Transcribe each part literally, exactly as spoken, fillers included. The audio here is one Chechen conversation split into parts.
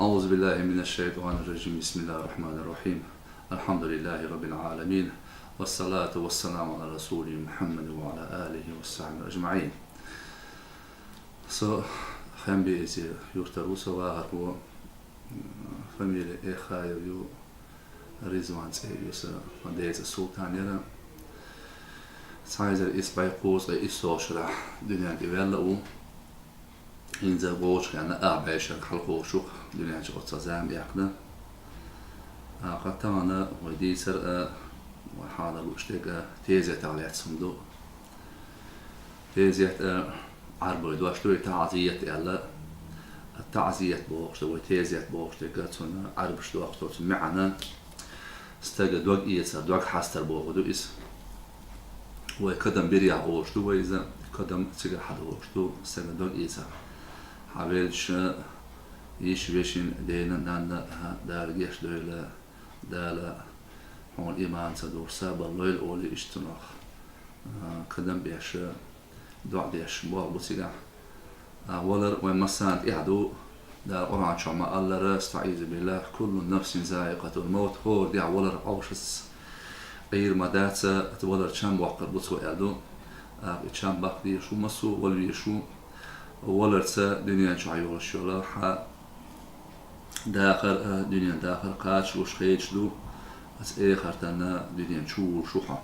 أعوذ بالله من الشيطان الرجيم. بسم الله الرحمن الرحيم. الحمد لله رب العالمين. والصلاة والسلام على رسوله محمد وعلى آله وصحبه أجمعين. Со Хембиэзе юртара ву, со вахархо, фамилия Эхаев ю, Ризван цӀе ю са, ма деза Султан яра. Цхьа эзар исс бӀе кхузткъе иссалгӀа шера дуьнен тӀе ваьлла ву. ХӀинца вовчу хенна а бӀешерг хьалхочух дуьнен чу оццул зама яьккхина. ТӀаккха тахана вай дийцар а, вай хьалар луш дерг а тезетах лаьцна хӀума ду. Тезет а, Ӏарбой дош ду и таӀзият аьлла. ТаӀзият бохуш ду, вай тезет бохуш дерг а, цунна Ӏарбаш дохуш ду, цу маьӀна стага дог эцар, дог хьастар боху ду иза. Вай кадам бирехь олуш ду вай иза, кадам цигара хьадолуш ду, стага дог эцар. Хьан велча, йиш вешин, дена, нанна, Дала геш дойла, Дала хьуна иман ца духуш сабар лойла олий иштта цунах, а, кадам беш, доӀа деш болх бу цигахь. А, валар вайн массарна тӀехь ду. Дала Къуръан чохь ма-аллара: «Астаъизу биллах, куллу нафсин заикъатул маут», хӀора дехьа валар Ӏовшац Ӏийр ма дац, валар чам боккхур бу цо аьлла ду. А, и чам баккха дезаш ву массо а вала везаш ву. Валарца дуьнен чохь йолуш йолу хьан дахар а, дуьнен дахар кхачалуш хедаш ду, аса эхартана дуьнен чу вуьйлуш ву хьо.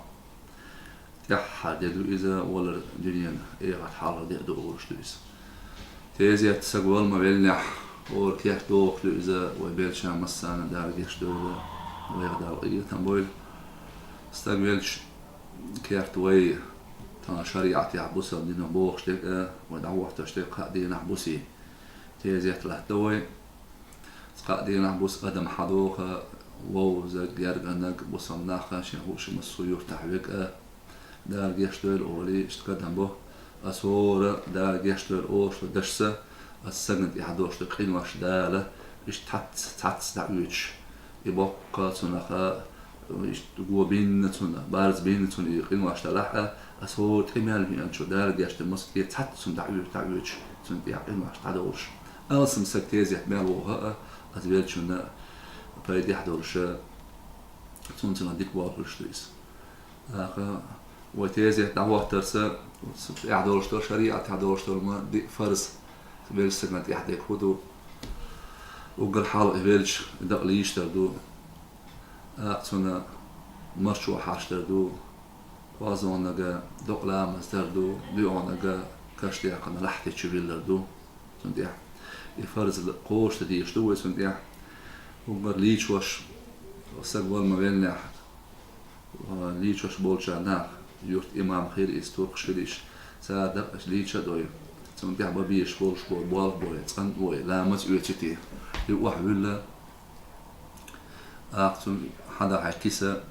ТӀаьххьара де ду иза, валар дуьненан эхарт хьалха де а ду олуш ду иза. Тезет стаг вала ма веллинехь, хӀора керта дохуш ду иза, вай беллачарна массарна Дала геш дойла, вайх Дала къинхетам бойла. Стаг велча керта вай тахана шариӀатехь бусалба динах бохуш дерг а, вай дӀахӀоттош дерг кхаа дийнахь бусий. Тезет латтадо вай. Кхаа дийнахь буса адам хьадоху, вовзаг, гергарниг, бусалба нах, шен хууш массо а юьртахь верг а, Дала геш дойла олий, иштта кадам бо. Аса хӀора Дала геш дойла олуш дашца, аса стагана тӀехь долуш ду къинош Дала, иштта цхьацца, цхьацца дӀаоьцуш. И боккха цунах, иштта го бинна цунна, барз бинна цунна и къинош далахь а, аса хӀора тӀе мел веанчу Дала геш дойла массо а тӀе цхьацца цунна дӀаоьцуш, дӀаоьцуш, цунна тӀехь къинош дӀадолуш. Алсам стаг тезет мел вогӀу а, аса веллачунна пайдехь долуш, цунна цигахь дика болх хуьлуш ду иза. ТӀаккха вай тезет дӀахӀоттарца, тӀехь долуш долу, шариӀатехь долуш долу ма диъ фарз, веллачу стагана тӀехь дерг хӀун ду? Уггар хьалха и велча дакъа лийча дар ду. ТӀаккха цунна марчо хьарчдар ду, кхозлагӀниг докъа ламаз дар ду, доьалгӀаниг каш даьккхина лахьти чу виллар ду. Цунна тӀехь и фарз кхочушдан дезаш ду вай цунна тӀехь. Уггар лийчош, стаг вала ма веллинехь, лийчош болчарна нах, юьртан имам хир иза, туркхаш хир иза, цара дакъа лийча а дой, цунна тӀехь бан безаш болуш болу болх бой, цӀанъой, ламаз оьций те. И охьавуьлла, тӀаккха цунна хьадахьа киса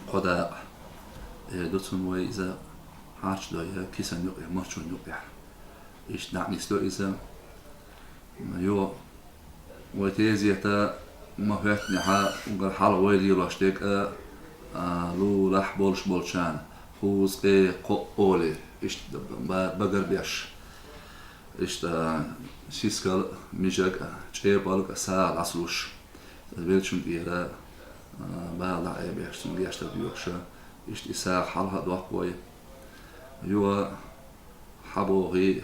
кхо дакъа. Эр ду цунна вай иза хьарчдой кисан юкъе, марчун юкъехь. Иштта дӀа а нисдо иза. Йо, вай тезета ма хӀоьттинехь, уггар хьалха вай лелош дерг а, а, лулахь болуш болчарна, кхузткъе кхоъ олий, иштта ба-, багар беш. Иштта сискал а, мижаг а, чӀепалг а, сагӀа дӀасалуш, веллачун тӀера, а, бала дӀаайбеш, цунна гештар доьхуш, иштта и сагӀа хьалха а доккху вай. Юха хьабохий,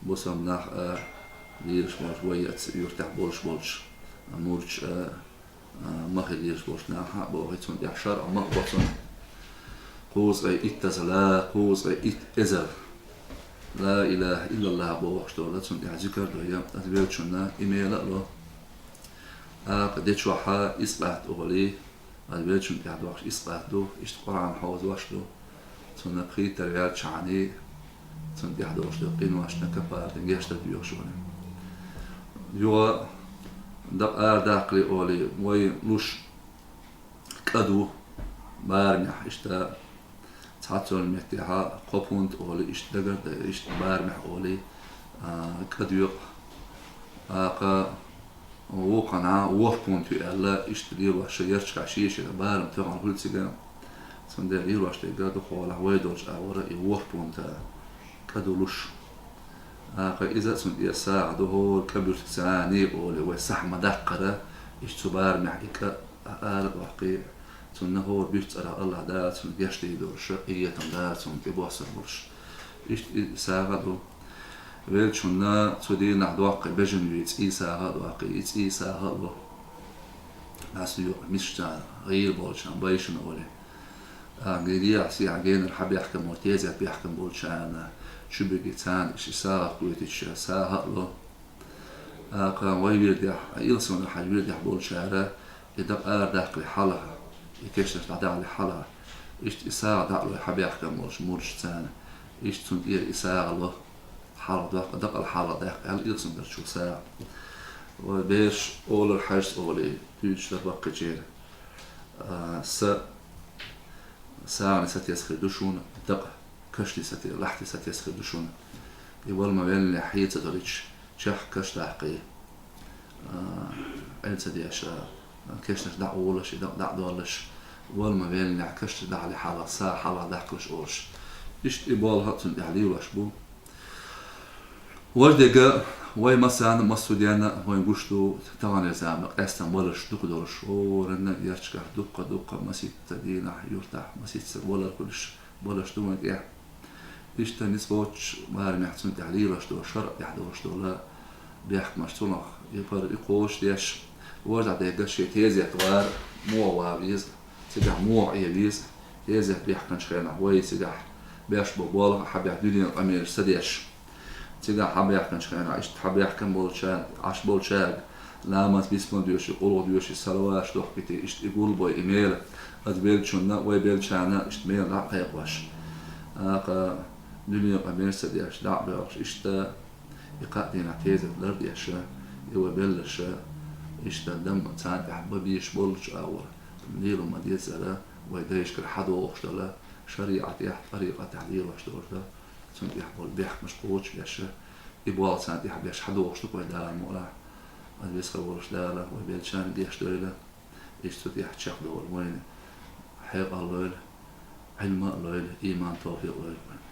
бусалба нах а, лелаш болчу вай эцца юьртахь болуш болчу мурдаш а, а, махе лелаш болчу нахах а бохий, цунна тӀехь шарӀа мах бо цунна. Кхузткъе иттаза ла, кхузткъе итт эзар ла илаха иллаллах бохуш долу, цунна тӀехь зикар а до, я аса веллачунна и мела а ло. ТӀаккха де чохь а исбат олий, аса веллачунна тӀехь дохуш исбат ду, иштта Къуръан хьовзош ду. Цунна пхийттара ваьлчахьаний, цунна тӀехь долуш долу къиношна капарат, гештар доьхуш ву. Юха дакъа арадаккхале олий, вай луш кӀа ду барамехь, иштта цхьацца йолу меттехь кхо пунт олий, иштта дагар а дай, иштта барамехь олий, а, кӀа доькъу. ТӀаккха вукхунна ворхӀ пунт ю аьлла, иштта лелош, ярчкъа шеша барам тоьхна хуьлу цигахь. Цундела лелош дерг а дукхахьолахь вай долчу агӀора и ворхӀ пунт кӀа ду луш. ТӀаккха иза цунна тӀера сагӀа ду, хӀора кӀа буьртигца цӀена олий, вай сахь ма даккхара, иштта цу барамехь и кӀа ара а доккхий, цунна хӀора буьртигцӀара Аллахь Дала цунна гечдийр долуш, къинхетам дара цунна тӀебоссар болуш. Иштта и сагӀа а ду. Веллачунна цу дийнахь доккхий бежана вий цӀий сагӀа а доккхий, и цӀий сагӀа а ло. Ас юкъа мискачарна, гӀийла болчарна, байшана олий. ТӀаккха генара сехьа генара хьабаьхкина болу тезет баьхкина болчарна, чу бигий царна иштта сагӀа кхетийча, сагӀа а ло. ТӀаккха вай вирдехь, Илсанара хьажа вирдехь болчара, и дакъа ара даккхале хьалха, и кешнаш дӀадахьале хьалха, иштта и сагӀа дӀа а лой хьабаьхкина болчу мурдашна царна, иштта цунна тӀера и сагӀа ло, хьалха даккха, дакъал хьалха даккха аьлла Илсанарчо сагӀа. Вай бераш олура хьажа олий, туьйцуш дара баккхийчера. А, са сагӀане сатесна хир ду шуна, дакъа кашне сате-, лахьте сатесна хир ду шуна. И вала ма веллинехь хье ца долуьйтуш, чехка каш даккхий, а, Ӏе ца деш, а, кешнаш дӀа а волуш, и дакъа дӀа а доллуш, вала ма веллинехь кашнаш дӀахьале хьалха, сагӀа хьалха даккхалаш олуш. Иштта и болх а цунна тӀехь лелош бу. Важа дерг, вай массарна а, массо а денна а вайна гуш ду, таханлера заманахь къаьсттина балаш дукха долуш, хӀоранна а ярташкахь дуккха-дуккха масийтта дийнахь, юьртахь масийтта стаг валар хуьлуш, балаш ду вайна тӀехь. Иштта ницкъ боцучу барамехь цунна тӀехь лелош долу, шарӀа тӀехь долуш долу бехкамаш цунах, и пара, и кхочушдеш, важа дерг шен тезет вара, муха ван веза, цигахь муха Ӏен веза, тезет баьхкинчу хенахь вай цигахь беш бо болх а хьабаьхка дуьненан къамелаш ца деш. Цигахь хьабаьхкинчу хенахь, иштта хьабаьхкина болчарна, Ӏаш болчаьрга ламаз, бисмал доьший, къулгӀа доьший, салаваташ дохкуьйтий, иштта и гулбой, и мела, аса веллачунна, вай беллачарна иштта мела дӀа а кхайкхош. ТӀаккха дуьненан къамелаш ца деш, дӀа а боьлхуш, иштта и кхаа дийнахь тезет лардеш, и вай белларш, иштта дам царна тӀехь бан безаш болчу агӀор лело ма-деззара, вай дайшкара хьадогӀуш долу, шариӀатехь, тӀарикъатехь лелош долуш ду, цунна тӀехь болу бехкамаш кхочушбеш, и болх царна тӀехь беш хьадогӀуш ду вай, Дала мукъ лахь. Аса веза волуш Дала вай беллачарна гечдойла, иштта цу тӀехь чекхдовла вайна хьекъал лойла, Ӏилма а лойла, ийман, тавфикъ лойла вайна.